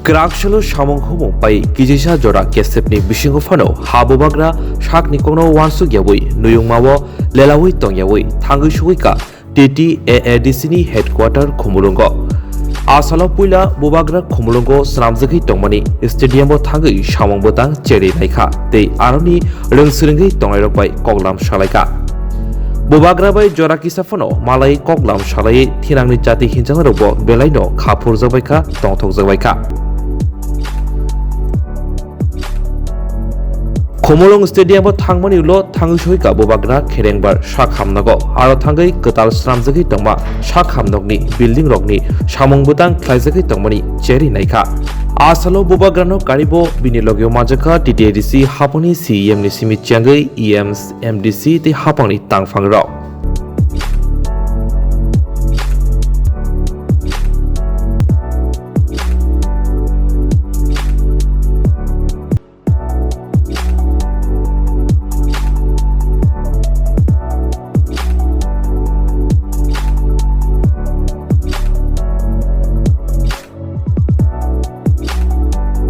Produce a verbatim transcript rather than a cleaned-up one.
Kwrak salo samung humung pai kijisa jora kesepni bisingo phano ha bubagra sakni kokno uansuk yawi nuyungmao lelawi tong yawi thangwi sugwi ka T T A A D C ni headquarter Khumulwngo. A salo puila bubagra Khumulwngo swnamjagwi tongmani stadium o thangwi samung bwtang cherwi naikha tei aroni rwngswrwngwi tongnairok bai koklam salaikha. Bubagra bai jora kisa phano malai koklam salai thinangni jati hinjangrokbo belaino kha phurjakbaikha, tongthokjakbaikha. Khumulwng stadium o thangmani ulo thangwi soika bubagra kherengbar sak hamnago aro thangwi kwtal swnamjagwi tongma sak hamnokni building rokni samung bwtang khlaijagwi tongmani cherwi naikha. A salo bubagrano karibo bini logio manjakha T T A D C hapangni C E M ni simi chengwi E Ms, M D C tei hapangni tangphangrok.